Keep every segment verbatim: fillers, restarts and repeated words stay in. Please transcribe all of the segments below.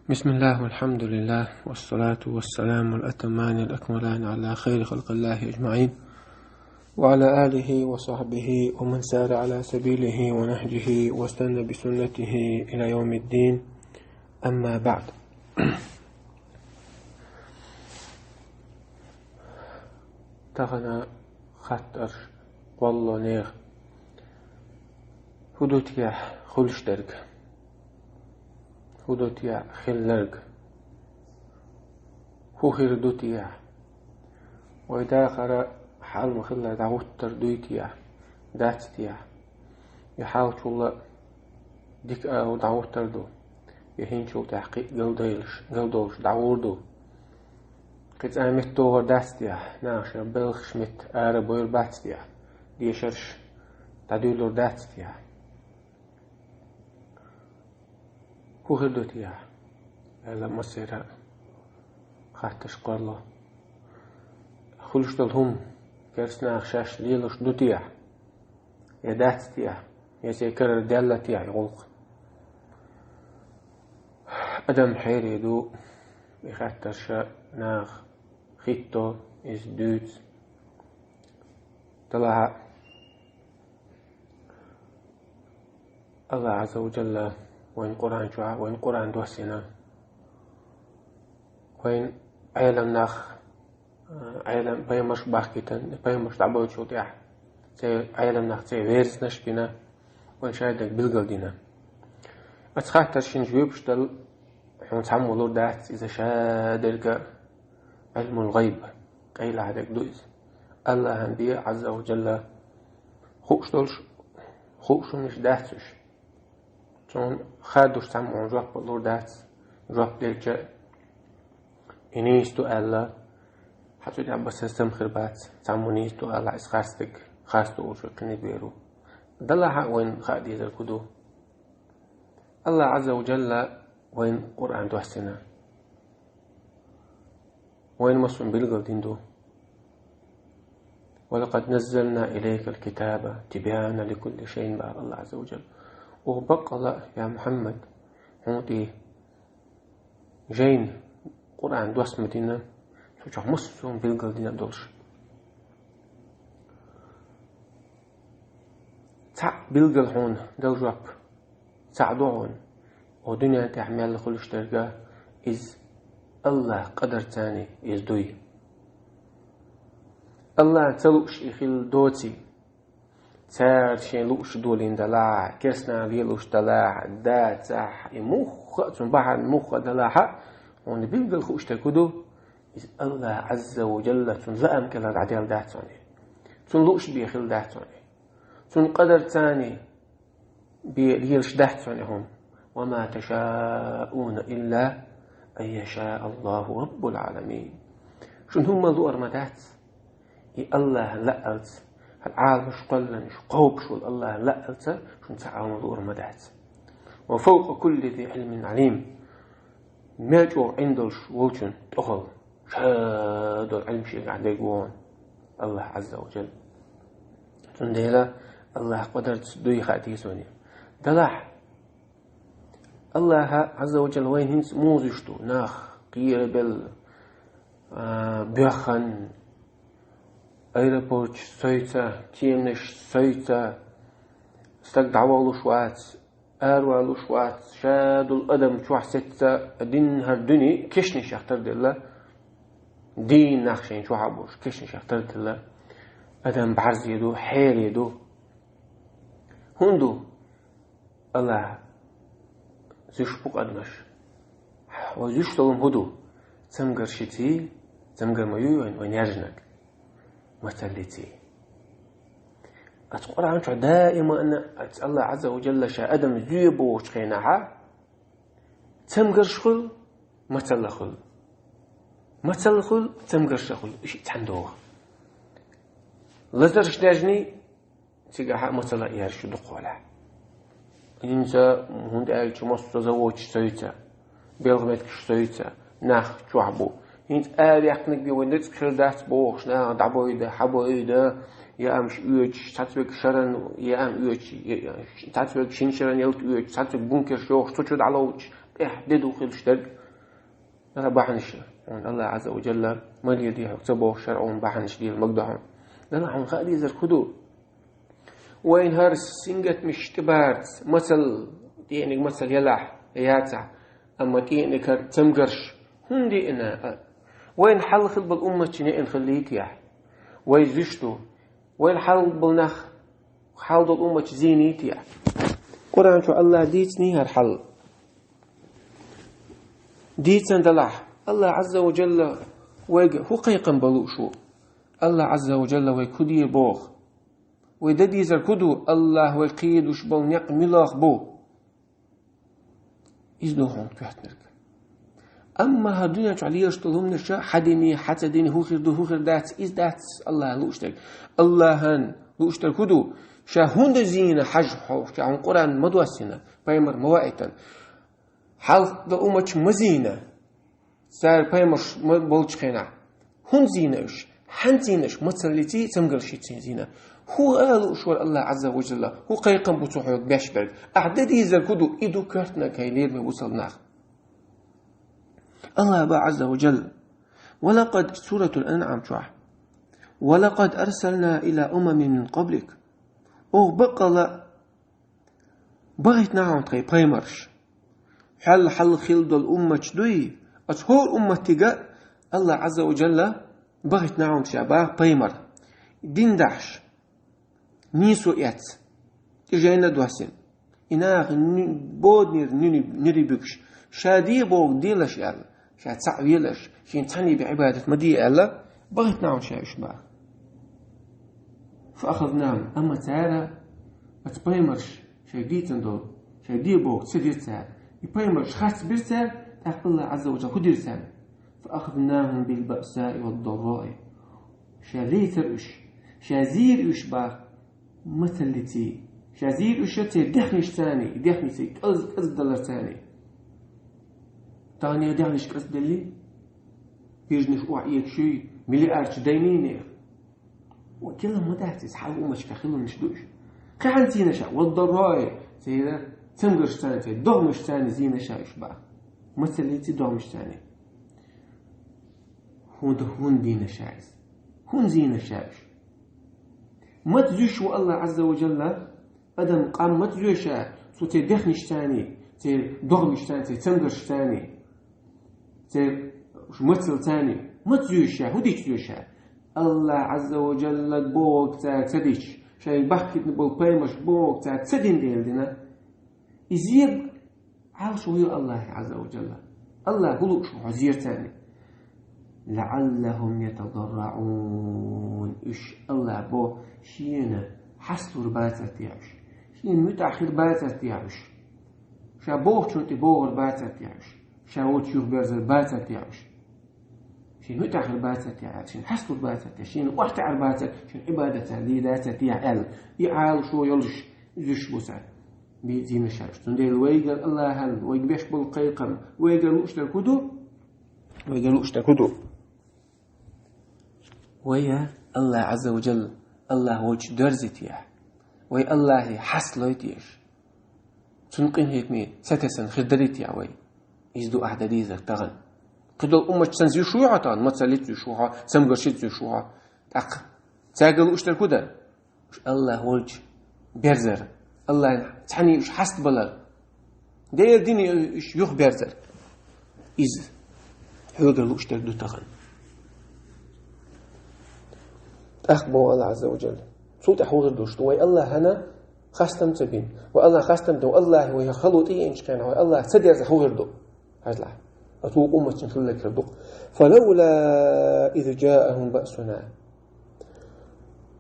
بسم الله والحمد لله والصلاة والسلام الأتمان الأكملان على خير خلق الله أجمعين وعلى آله وصحبه ومن سار على سبيله ونهجه واستنى بسنته إلى يوم الدين. أما بعد. Тахана хаттарш кхолло нех. ХӀу ду те хуьлуш дерг? ХӀу ду те хилларг? ХӀу хир ду те? Вай дахара хьалма хилла дӀагӀуттар дуй те? Дац те? И хьалчулла дика агӀо дӀагӀуттар ду? Я хӀинчул тӀехь кхин галдайлаш, галдолуш дӀагӀур ду? Кхин цӀа меттогӀар дац те? Наха шайн белхаш метта ара бойр бац те? Дешарш дӀадуьйлур дац те? ХӀу хир ду те? Аьлла массера хатташ кхолло. Хуьлуш долу хӀума керстанаха шаьш лелош ду те? Я дац те? Я церан карара даьлла те и гӀуллакх? Адам хьере ду, и хаттарша наха хӀитто, иза дуьйцу. Делахь а, Аллах Азза ва Джалла вайн Къуръан чохь, вайн Къуръан доссийна. Вайн Ӏелам нах, Ӏелам пайхамарш бахкийтина, пайхамарш дӀабойтучул тӀехь, церан Ӏелам нах церан верзанаш бина, вайн шадерг билгалдина. Аса хаттарш шина жоьпаш дала, хьуна цхьаммо лур дац иза шадерг а. Ӏилмул гӀайб, къайлаха дерг ду иза. Аллахьан бен, Азза ва Джалла, хууш долуш, хууш хӀуманаш дац уьш. Цунна хадуш цхьаммо жоп лур дац, жоп делча, и нийса ду аьлла, хьан цу тӀехь басса стам хир бац, цхьаммо нийса ду аьлла, иза харцдерг, харц ду уьш кхиниг вер ву. Делахь а вайна хаа дезарг хӀу ду? Аллах Азза ва Джалла вайна Къуръан доссийна. Вайна массо а билгалдина ду. «Ва лакъад наззална илайкал китаба тибяна ликулли шайин», бара Аллах Азза ва Джалла. Оха баккъала, я Мухьаммад, хьуна тӀе жайна Къуръан досса ма дина, цу чохь массо а билгалдина долуш. Цхьаъ билггал хьуна дала жоп, цхьаъ ду хьуна, о дуьнен тӀехь мел хуьлуш дерг а, иза Аллах къадарца иза дуй. Аллах ца лууш и хилла доций, цара шайн лууш долийна далахь, керстанах лелош далахь, дацахь, и мухха а цунна бахьана мухха а далахь а, хьуна билггал хууш дерг хӀу ду? Иза Аллах Азза ва Джалла цунна лаам кӀелара дӀаделла дац хьуна. Цунна лууш бен хилла дац хьуна. Цунна къадарца бен лелаш дац хьуна и хӀума. «Ва ма ташаъуна илла ан яшаъ Аллаху раббул Ӏаламин». Шуна хӀумма луъур ма дац и Аллахьан лаалца, хӀара Ӏаламаш кхоьллинчу кхобуш волу Аллахьан лаалца шуна цхьа а хӀума луъур ма дац. «Ва фавкъа кулли зи Ӏилмин Ӏалим». Мел чӀогӀа Ӏилма долуш волчун тӀехула ша долу Ӏилма шегахь дерг ву хьуна Аллах Азза ва Джалла. Цундела Аллах къадарца дуй хаа деза вайна. Делахь, Аллаха Азза ва Джалла вайна хӀинца музуш ду, нах кхерабелла, а, боьххан, аэропорташ сойца, кеманаш сойца, стаг дӀаволуш вац, аравалуш вац, ша долу адам чохь сецна, дин хӀара дуьне кешнашех тарделла, дийна нах шайн чохь а болуш, кешнашех тарделла, адам бӀарзе ду, хьере ду. ХӀунда ду? Аллах зуьш бу къа адамаш. Вай зуьш долу хӀума хӀу ду? Цамгар шиций, цамгар ма юй вайн, вайн яжнаг. Мацаллиций. Аса Къуръан чохь даиман а, аса Аллах Азза ва Джалла ша адам зоь бохучу хенахьа, цамгарш хуьлу, мацалла хуьлу. Мацалла хуьлу, цамгарш а хуьлу. И шиъ цхьаьна догӀу. Лазарш даьжний, цигахь а мацалла а яржаш ю дукхахвалахь. ХӀинца, хӀунда аьлча, массо а заводаш сойца, белхан меттигаш сойца, нах чохь бу. ХӀинца араваьккхинарг бен вайн рицкъ хир дац бохуш, наха дӀабойда, хьабойда, яамаш оьцуш, цхьацца верг шаран яам оьцуш, я, я, цхьацца верг шина шаран ялта оьцуш, цхьацца верг бункерш йохуш, цу чу дӀаловчуш, тӀехь де ду хилуш дерг, дала бахьанаш. Хьуна Аллах Азза ва Джалла ма леладе хьога ца бохуш шарӀо бахьанаш дела магадо хьуна. Дала хьуна хаа дезар хӀун ду? Вайн хӀара сингаттамаш тӀебарца, мацалла, тӀеӀниг мацалла елахь, яцахь, амма тӀеӀниг хӀара цамгарш хӀунда деана? Вайн хьалха хилла болу умматчу неӀна хиллий те ахь? Вай зуьш ду. Вайн хьалха болу нах, хьалха долу умматчу зийний те ахь? Къуръан чу Аллах дийциний хӀара хьал? Дийцина делахь, Аллах Азза ва Джалла вайга хӀун кхайкхам бан лууш ву? Аллах Азза ва Джалла вайга хӀун де боху? Вай дан дезар хӀун ду? Аллах вай кхийдуш болу некъ муьлха бу? Иза ду хьуна коьртаниг. Амма хӀара дуьнен чохь лелаш долу хӀуманаш хьан дини, хьан ца дини, хӀун хир ду, хӀун хир дац, иза дац Аллах лууш дерг. Аллахана лууш дерг хӀун ду? Ша хӀунда зийна хьажа хьо, ша хьуна Къуръан ма доссийна, пайхамар ма ваийтина. Хьалха долу умматчу ма зийна. Цара пайхамарш ма болчу хенахь. ХӀунда зийна уьш? Хьан зийна уьш? Мацаллиций, цамгаршиций зийна. ХӀун ала лууш вара Аллах Азза ва Джалла? ХӀун кхайкхам бу цо хьоьга беш берг? Ахь дан дезар хӀун ду? И ду коьртаниг, хӀай лераме бусалба нах. Аллах боху Азза ва Джалла: «Ва лакъад», Суратул Анъам чохь: «Ва лакъад арсална ила умамин мин къаблик». Оха баккъала бахийтина хьуна тхайн пайхамарш. Хьол хьалха хилла долу умматаш дуй, оцу хӀора умматига Аллах Азза ва Джалла бахийтина хьуна ша баха пайхамар. Дин дахьаш, нийсо эцна, тӀе жайна а доссийна. И нах нуь-, боданера нуьни-, нуьри буьгуш, ша де боху делаш аьлла, ша цхьаъ велаш, шен цхьаьний бен Ӏибадат ма де аьлла, бахийтина хьуна ша уьш баха. «Фа ахазнахум», амма цара, оцу пайхамарш шайн дийцина долу, шайн де боху ца дира цара. И пайхамарш харц бира цара, тӀаккха Аллах Азза ва Джалла хӀун дира царна? «Фа ахазнахум бил баъсаи вад дарраи». Ша лецира уьш, ша зийра уьш баха мацаллиций. Ша зийра уьш церан дехнашцаний, и дехнашций кӀаз-, кӀазадаларцаний. Тахана дехнаш кӀазделлий? Биржинаш охьаэцаш юй, миллиардаш дайний нехан? Ва килла ма дац иза, хьалха умматашкахь хилларш ду уьш. Кхин хьан зийна ша? «Вад дарраи», церан цамгаршцаний, церан догӀмашцаний зийна ша уьш баха. Мацаллиций, догӀмашцаний. ХӀунда, хӀунда дийна ша иза? ХӀунда зийна ша уьш? Маца зуьйш ву Аллах Азза ва Джалла, адам къам маца зуьйш ша, цу церан дехнашцаний, церан догӀмашцаний, церан цамгаршцаний, церан мацаллицаний? Маца зуьйш ша, хӀун дича зуьйш ша? Аллах Азза ва Джалла бохург цара ца дича, шайна бахкийтина болу пайхамарш бохург цара ца дина дела дина. И зийр Ӏалашо йо Аллахе Азза ва Джалла. Аллах хӀун лууш ву хьо зерцарна? «ЛаӀаллахум ятадарраӀун». Уьш Аллах бо шена хьасталур бацар те уьш? Шена муьтӀахь хир бацар те уьш? Ша бохучунна тӀе богӀур бацар те уьш? Ша волчу юхаберзар бацар те уьш? Шен муьтӀахь хир бацар те аьлла, шен хьасталур бацар те, шена охьатаьӀар бацар, шен Ӏибадат цара дийр дацар те аьлла, и Ӏалашо йолуш зуьйш бу цара. Бийцина ша уьш. Цундела вайгара Аллахьан, вайга беш болу кхайкхам, вайгара лууш дерг хӀун ду? Вайгара лууш дерг хӀун ду? Вай а Аллах Азза ва Джалла, Аллах волчу дерзийта яхь. Вай Аллахе хьасталойта еш. Цунна къинхетаме сатесна хир дарийта яхь вай. Иза ду ахь дан дезар тахана. Кхидолу умматаш санна зуьйш ву хьо тахана, мацаллица зуьйш ву хьо, цамгаршица зуьйш ву хьо. ТӀаккха цаьрга лууш дерг хӀун дара? Уьш Аллах волчу берзар. Аллахьан цхьаьний уьш хьастабалар. Дера дини уьш юхаберзар. Иза хьоьгара лууш дерг ду тахана. ТӀаккха боху Аллах Азза ва Джалла. Цул тӀаьхьа хӀун хир ду? Шу вай Аллахьана хастам ца бина. Вай Аллах хастам ду, Аллахе вай хало тӀееанчу хенахь, вай Аллах ца дерзахь хӀун хир ду? Хьажалахь. Оцу умматчун хилларг хир ду. «Фалавла из джаахум баъсуна».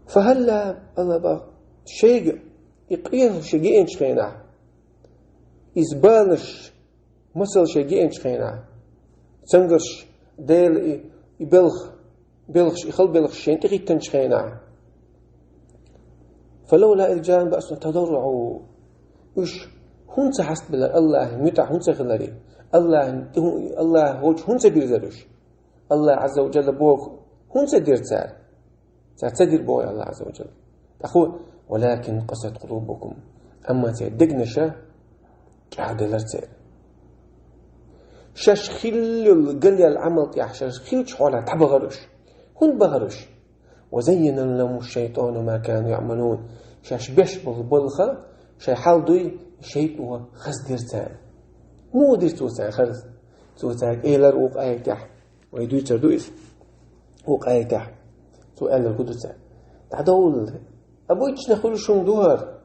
Фахалла, Аллах бах, шайга и къинхетам шайга еанчу хенахь, иза баланаш, мацалла шайга еанчу хенахь, цамгарш, Дела и, и белх, белхаш, и хала белхаш шайна тӀехӀиттинчу хенахь. «Фалавла из джаахум баъсуна тадарраӀу». Уьш хӀунда ца хьастабелира Аллахьан муьтӀахь хӀунда ца хилира? Аллахьан, Аллах волчу хӀунда ца бирзира уьш? Аллах Азза ва Джалла бохург хӀунда ца дира цара? Цара ца дира боху Аллах Азза ва Джалла. ТӀаккха хӀун? «Валакин къасат къулубукум». Амма церан дегнаша чӀагӀделира церан. Шаьш хиллал галъял Ӏамал тӀехь, шаьш хиллачу хьолахь дӀабахара уьш. ХӀунда бахара уьш? «وزين لهم الشيطان ما كانوا يعملون». Шаьш беш болу балха, шайн хьал дуй, шайтӀо хаздира царна. Муха дира цо царна харз? Цо цаьрга элира вукху аятехь. Вай дуьйцур ду иза. Вукху аятехь. Цо аьлларг хӀун ду царна? ДӀадовла. Обычно хуьлуш хӀума ду хӀара.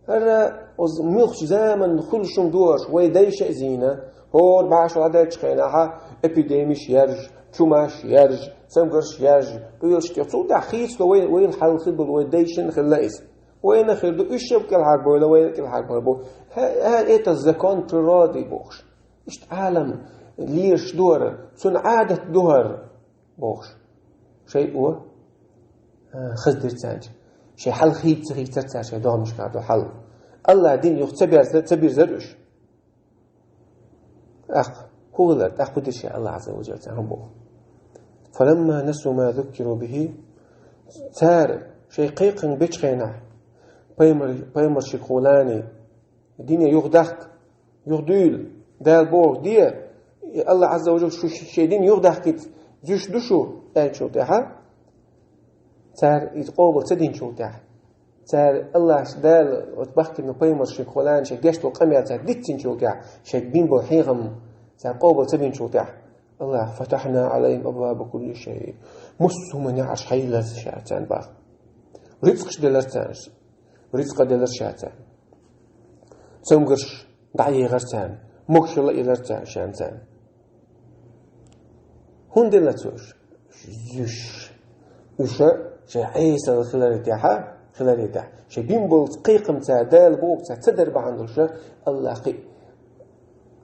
ХӀара оцу муьлххачу заманна хуьлуш хӀума ду хӀара, вай дайша а зийна, хӀора бӀе шо дӀадаьллачу хенахь эпидемиш яржа, чумаш яржа, цамгарш яржа, къоьллаш кӀел. Цул тӀаьхьа хийцало вай, вайна хьалха хир болу вай дайшна хилла иза. Вайна хир ду, уьш шаб кӀелхьарбойла, вайна кӀелхьарбойла бу. ХӀа, хӀа, это закон природы бохуш. Иштта Ӏалам лелаш ду хӀара, цуьнан Ӏадат ду хӀара. Бохуш. ШайтӀо, а, хаздира царна. Шайн хьал хийца ца хийцара цара шайн догӀмашкахь долу хьал. АллахӀан дин юха ца берза-, ца бирзара уьш. ТӀаккха хӀун хилара, тӀаккха хӀун дира шайн АллахӀ Азза ва Джалла царна хӀун боху? «فلما نسوا ما ذكروا به». Цара шайн кхайкхам бечу хенахь, пайхамар-, пайхамаршкахула, дине юхадахка, юхадуьйла, Дала бохург де, и АллахӀ Азза ва Джалла шу шен дин юхадахкийта зуьйш ду шу, аьллачул тӀаьхьа, цара иза къобал ца динчул тӀаьхьа, цара АллахӀ Дала оцу бахкийна пайхамаршкахула шайн деш долу къамел цара дицдинчул тӀаьхьа, шайн бина болу хьехам цара къобал ца бинчул тӀаьхьа, АллахӀа: «فتحنا عليهم أبواب كل شيء». Массо а хӀуманехь Ӏаш хьаелира ша царна боху. Рицкъаш делира царна. Рицкъа делира ша царна. Цамгарш дӀаехира царна. Могушалла а елира царна шен царна. ХӀунда делла цо уьш? Уьш зуьйш. Уьш шайн Ӏесалла хиларе тӀехь, хиларе тӀехь. Шайн бина болу кхайкхам цара, Дала бохург цара ца дар бахьана долуш, АллахӀ кхин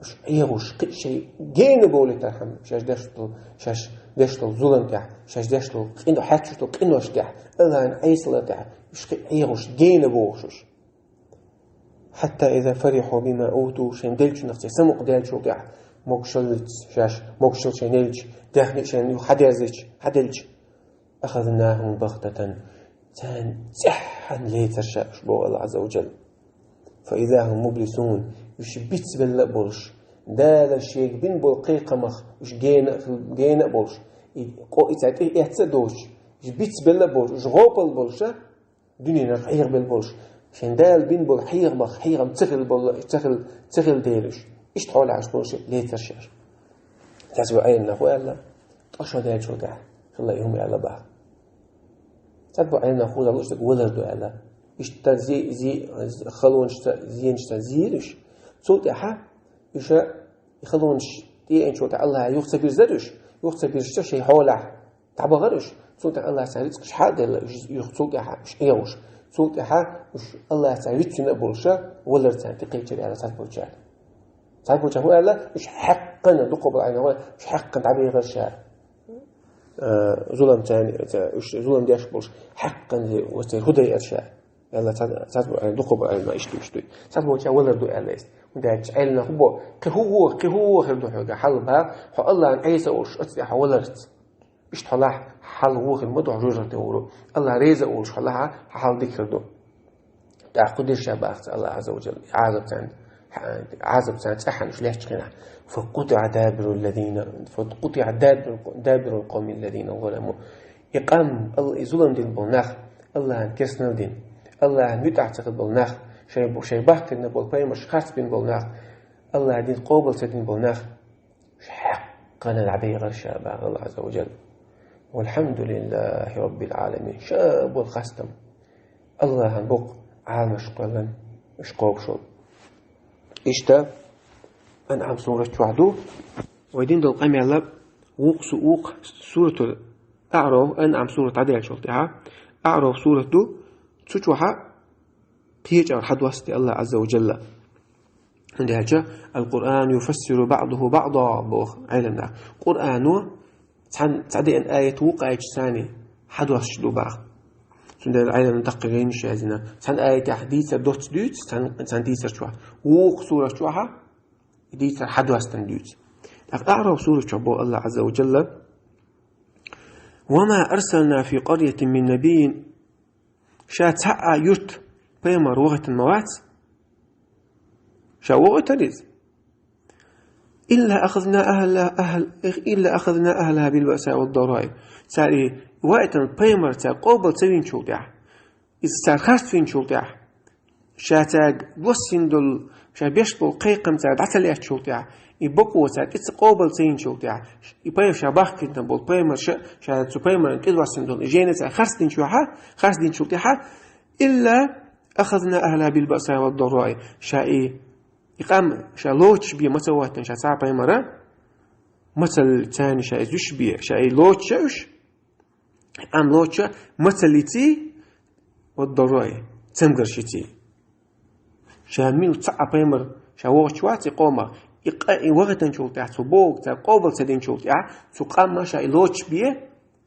уьш Ӏехуш, кхин шайн гена бовлийтархьама, шаьш деш долу, шаьш деш долу зулам тӀехь, шаьш деш долу къино-, хьаьччуш долу къинош тӀехь, АллахӀан Ӏесалла тӀехь, уьш кхин Ӏехуш, гена бохуш уьш. «حتى إذا فرحوا بما أوتوا», шайн деллачунах церан самукъадаьллачул тӀаьхьа, могушаллица шаьш, могушалла шайн елча, даьхни шайн юха хьадерзича, хьаделча, «أخذناهم بغتة», царна цӀеххьана лецира ша уьш, боху АллахӀ Азза ва Джалла. «فإذا هم مبلسون», уьш бицбелла а болуш, Дала шега бина болу кхайкхамах уьш гена а хила-, гена а болуш, и къо-, и цара тӀе эцна а доцуш, уьш бицбелла а болуш, уьш гӀопал болуш, дуьненах Ӏехабелла болуш, шайн Дала бина болу хьехамах хьехам ца хилла болу, ца хилла, ца хилла дела уьш. Иштта хьолехь уьш болуш лецира ша уьш. Цхьаболу Ӏеламнаха хӀун аьлла? Ткъа шо даьллачул тӀаьхьа хилла и хӀума аьлла боху. Цхьаболу Ӏеламнаха хӀун аьлла, уьш стаг валар ду аьлла. Иштта зи-, зи-, халонашца, зенашца зийра уьш. Цул тӀаьхьа уьш и халонаш тӀеэцначул тӀаьхьа АллахӀа юха ца бирзара уьш, юха ца бирзича шайн хьолехь дӀабахара уьш. Цул тӀаьхьа АллахӀа царна рицкъаш хьа а делла, уьш юха цул тӀаьхьа уьш Ӏехуш. Цул тӀаьхьа уьш АллахӀа царна вицвина а болуш, валар царна тӀекхечира аьлла цхьаболчара. Цхьаболчара хӀун аьлла, уьш хьаькхна, дукхахболу Ӏеламнаха, уьш хьаькхна дӀабехара ша. Э, зулам царна, ца-, уьш зулам деш болуш, хьаькхна, оцу церан хӀун дайара ша. Аьлла, цхьа-, цхьаболу Ӏелам-, дукхахболу Ӏеламнаха иштта, иштта дуй. Цхьаболчара валар ду аьлла иза. ХӀунда аьлча Ӏеламнаха хӀун боху, кхин хӀун ву-, кхин хӀун ву хир ду хьоьга хьал боху, хьо АллахӀан Ӏеса а волуш, оцу тӀехь хьо валарца. Иштта хьолахь хьал ву хир ма ду хьо жожагӀате гӀур. АллахӀ реза а волуш хьолахь хьан хьал дика хир ду. ТӀаккха хӀун дира ша боху АллахӀ Азза ва Джалла, Ӏазап царна, Ӏазап царна цӀеххьана уьш лаьттачу хенахь. «فقطع دابر الذين، فقطع دابر، دابر القوم الذين ظلموا». И къам, Алла-, и зулам дина болу нах, АллахӀан керстанал дина, АллахӀан муьтӀахь ца хилла болу нах, шайн, шайн бахкийна болу пайхамарш харцбина болу нах, АллахӀан дин къобал ца дина болу нах, уьш хьаькхна дӀабехара ша боху АллахӀ Азза ва Джалла. «والحمد لله رب العالمين». Ша болу хастам АллахӀана бу-кх, Ӏаламаш кхоьллина, уьш кхобуш волу. Иштта, АнӀам сурат чохь ду, вай дина долу къамел, вукху су-, вукху суратул АъӀраф, АнӀам сурат дӀадаьллачул тӀаьхьа, АъӀраф сурат ду, цу чохь а кхечара хьадоссу те АллахӀ Азза ва Джалла. ХӀунда аьлча: «القرآن يفسر بعضه بعضا», боху Ӏеламнаха. Къуръано цхьана, цхьа деана аят вукху аяташца хьадоссуш ду боху. Цундела Ӏеламнаха даккхий гайнаш яздина. Цхьана аятехь дийцар доцца дуьйцу, цхьана, цхьана дийцар чохь. Вукху сурат чохь а дийцар хьадоссана дуьйцу. ТӀаккха АъӀраф сурат чохь боху АллахӀ Азза ва Джалла: «وما أرسلنا في قرية من نبي». Ша цхьа а юрт пайхамар вахийтина ма вац. Ша вохийтира иза. إلا أخذنا أهلها أهل إلا أخذنا أهلها بالبأساء والضراء. Цар и ваийтина пайхамар цар къобал ца винчул тӀехьа, иза цар харцвинчул тӀехьа, ша царга доссина долу, ша беш болу кхайкхам цара дӀа ца леччул тӀехьа, и бакъо цара тӀе ца къобал ца йинчул тӀехьа, и пайхамар ша бахкийтина болу пайхамар ша, ша цу пайхамарна тӀе доссина долу и жайна цара харцдинчул тӀехьа, харцдинчул тӀехьа, إلا أخذنا أهلها بالبأساء والضراء. Ша и, и къам ша лоцуш бен ма ца ваттина ша цхьа пайхамара, мацалла царна ша иза вуьш бен, ша и лоцуш а уьш, и къам лоцуш а мацаллиций, والضراء, цамгаршиций. Ша мил цхьа а пайхамар ша вогӀуш вац и къомах, и къа-, и вахийтинчул тӀехьа цу бохург цара къобал ца динчул тӀехьа, цу къамма ша и лоцуш бен,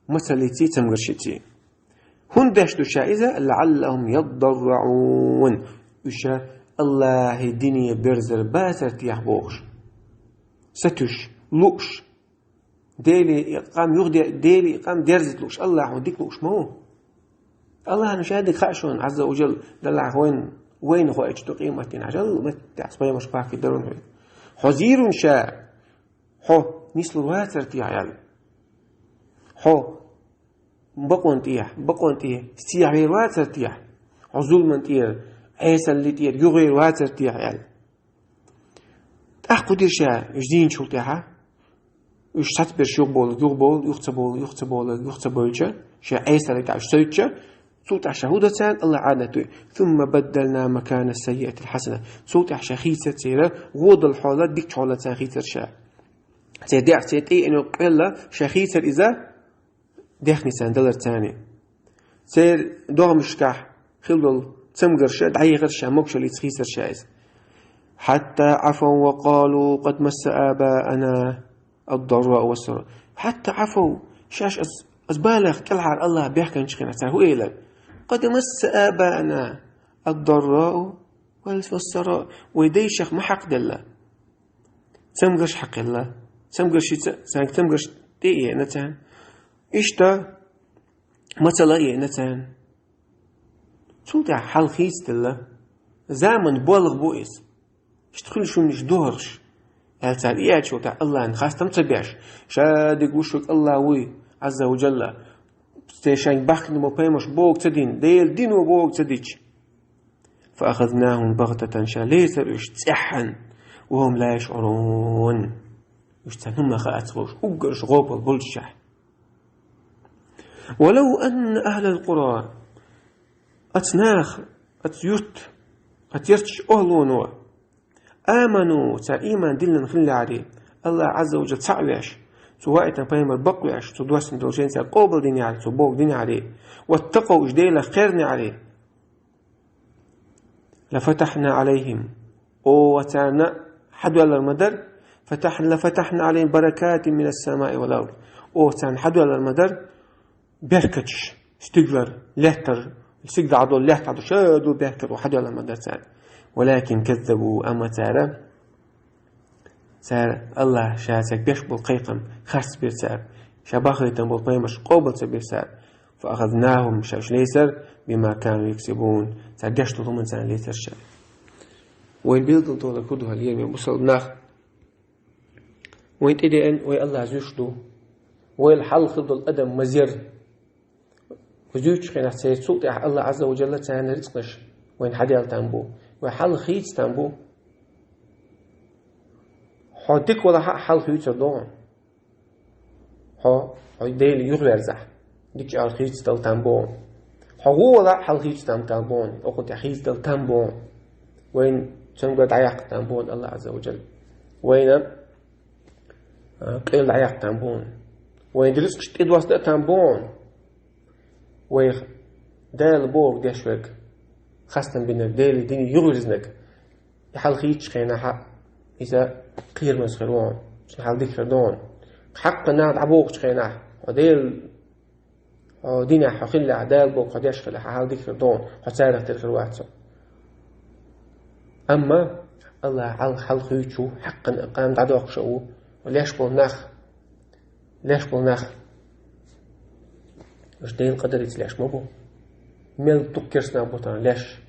мацаллиций, цамгаршиций. ХӀунда деш ду ша иза? لعلهم يضرعون. Уьш Аллахьан дине берзар бацар техьа бохуш. Сатуьйсуш, лууш. Дели и къам юхаде-, Дели и къам дерзийта лууш, Аллахьан дика лууш ма ву. Аллахьна ша дика хаьа шуна, Ӏазза ва Жалла, Даллахь вайна, вайна хоуьйтуш ду къематдийнахь, Ӏажал меттехь пайхамарш бахкийта дарун хьуьга. Хьо зийр ву ша, хьо нислур вацар техьа аьлла. Хьо бакъонан тӀехьа, бакъонан тӀе сехьавер вацар техьа, хьо зуламан тӀера, Ӏесаллин тӀера юхавер вацар техьа аьлла. ТӀаккха кху дира ша уьш зийначул тӀаьхьа, уьш сацберш юхаболу, юхаболу, юха ца болу, юха ца болу, юха ца бевлча, ша Ӏесаллин тӀехь уьш сойтча, цул тӀаьхьа ша хӀун до царна, Аллахь Ӏадат вуй: ثم بدلنا مكان السيئة الحسنة. Цул тӀаьхьа ша хийцар церан, гӀо долу хьолах дикачу хьолах царна хийцар ша. Церан дегӀ, церан тӀе йина къоьлла ша хийцар иза, дехний царна далар царна. Церан догӀмашкахь хилла долу цамгарш дӀаехар ша, могушаллица хийцар ша иза. حتى عفوا وقالوا قد مس آباءنا الضراء والسراء. حتى عفوا, шаьш ас, ас балех кӀелхьара Аллахь бехканчу хенахь цара хӀун элира? قد مس آباءنا الضراء والسراء. Вай дайшах ма хьакхаделла. Цамгарш хьакхаелла. Цамгаршица, цаьрга цамгарш тӀе а еана царна. Иштта мацалла а еана царна. Цул тӀаьхьа хьал хийцаделла. Заман болх бу иза. Иштта хуьлу шуна уьш духарш, аьлла цара и аьллачул тӀаьхьа Аллахьна хастам ца беш, ша дика вуьшург Аллахь вуй, Ӏазза ва Жалла. Церан шайна бахкана бо пайхамарш бохург ца дина, Делан дино бохург ца дича. فأخذناهم بغتة, ша лецар уьш цӀеххьана, وهم لا يشعرون. Уьш царна хӀумма хаа ца хууш, уггар уьш гӀопал болччехь. ولو أن أهل القرى, оцу наха, оцу юрт, оцу ярташ охӀлоно, آمنوا, цара ийман диллина хиллехьарий, Аллахь Ӏазза ва Жалла цхьаъ веш, цу ваийтина пайхамар бакъвеш, цо доссина долу жайна цара къобал динехьарий, цо бохург динехьарий, واتقوا, уьш Делах кхернехьарий, لفتحنا عليهم, оха царна хьадоьллар ма дара, فتح, لفتحنا عليهم بركات من السماء والأرض, оха царна хьадоьллар ма дара беркаташ, стигалара, лаьттара, стигала дӀадолу лаьтта дӀадолу, ша долу беркат оха хьадоьллар ма дара царна. ولكن كذبوا, амма цара Цара Аллахь ша цаьрга беш болу кхайкхам харц бира цара, ша бахийтина болу пайхамарш къобал ца бира цара. فأخذناهم, ша уьш лецар, بما كانوا يكسبون, цара деш долу хӀуманца лецар ша. Вайн билггал долу хӀу ду хьал, ера мел бусалба нах? Вайн тӀедеана, вай Аллахь зуьйш ду. Вайл хьалха хила долу адам мазер. Зуьйчу хенахь церан цул тӀаьхьа Аллахь Ӏазза ва Жалла царна рицкъанаш вайна хьаделла там бу. Вай хьалха хийца там бу. Хьо дика валахь а хьалха хийцар догӀу. Хьо, хьо Дела юхаверзахь, дикачу агӀор хийцадала там богӀу. Хьо вон валахь а хьалха хийца там, там богӀу. Окхунна тӀехь хийцадала там богӀу. Вайна цамгар дӀаяккха там богӀу Аллахь Ӏазза ва Жалла. Вайна а, къел дӀаяккха там бу хьуна. Вайн рицкъаш тӀедоссадан а там бу хьуна. Вайх Дала бохург деш верг, хастам бинарг, Делан дине юхавирзинарг, и хьалха хийцачу хенахь а иза кхерамаза хир ву хьуна, цуьнан хьал дика хир ду хьуна. Хьаккха наха дӀабохучу хенахь, хьо Дела Хьо динехь хьо хиллехь, Дала бохург хьо деш хиллехь, хьан хьал дика хир ду хьуна, хьо царах тера хир вац хьо. Амма Аллахь хьал, хьал хуьйцуш ву, хьаккхана къам дӀадоккхуш а ву, леш болу нах, леш болу нах. Уьш Делан къадарица леш ма бу. Мел дукха керстанах бу тахана леш.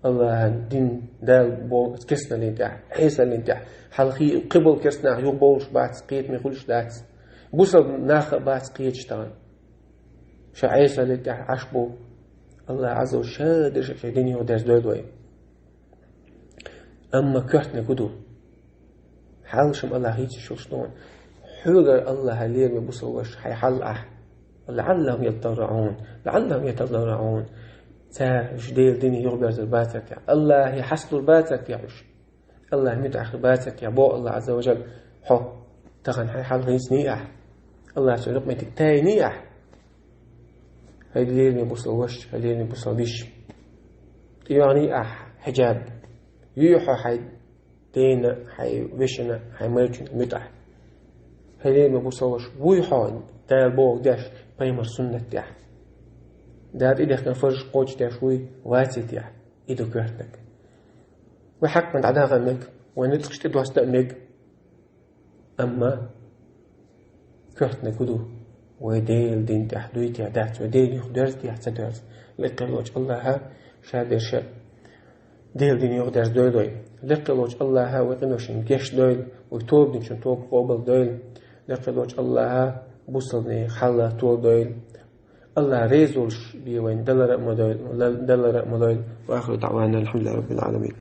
Аллахьан дин, Дала бо керстаналлин тӀехь, Ӏесаллин тӀехь, хьалхий кхиболу керстанах юха бовлуш бац, кхетаме хуьлуш дац. Бусалба нах а бац кхеташ тахана. Ша Ӏесаллин тӀехь Ӏаш бу. Аллахь Ӏазза ва Жалла ша дерша шайн дин юха дерзадойла вай. Амма коьртаниг хӀун ду? Хьал шуна Аллахь хийцаш йолуш ду хьуна. Хьоьгара Аллахьа лераме бусалба ваша хьайн хьал ахь. «لعلهم يتضرعون، لعلهم يتضرعون». Цара уьш Делан дине юхаберзар бацар техьа, Аллахье хьасталур бацар техьа уьш. Аллахье муьтӀахь хир бацар техьа, боху Аллахь Ӏазза ва Жалла, хьо тахана хьайн хьал хийциний ахь? Аллахьа цу юкъаметтиг тайиний ахь? Хьайн лераме бусалба ваша, хьайн лераме бусалба йиша, тӀейогӀуний ахь хьиджаб? Юй хьо хьайн дена, хьайн вешина, хьайн майрачуьнга муьтӀахь? Хьайн лераме бусалба ваша, вуй хьо Дала бохург деш пайхамаран суннат тӀехь? Дала тӀедехкина фарзаш кхочушдеш вуй, ваций техьа? И ду коьртаниг. Вай хьакъ дӀадахана мега, вай ницкъаш тӀедоста а мега. Амма коьртаниг хӀун ду? Вай Делан дин тӀехь дуй техьа дац, вай Делан юха доьрзу техьа ца доьрзу. Лекха волчу Аллахьа ша берша Делан дин юха дерзадойла вай. Лекха волчу Аллахьа вай къиношна гечдойла, вай тоба динчун тоба къобалдойла. Лекха волчу Аллахьа бусалбанийн хьал толадойла. Аллахь реза волуш бен вайна далара а ма дойла, далара а ма дойла. Ва ахиру даъвана алхьамдулиллахӀи раббил Ӏаламин.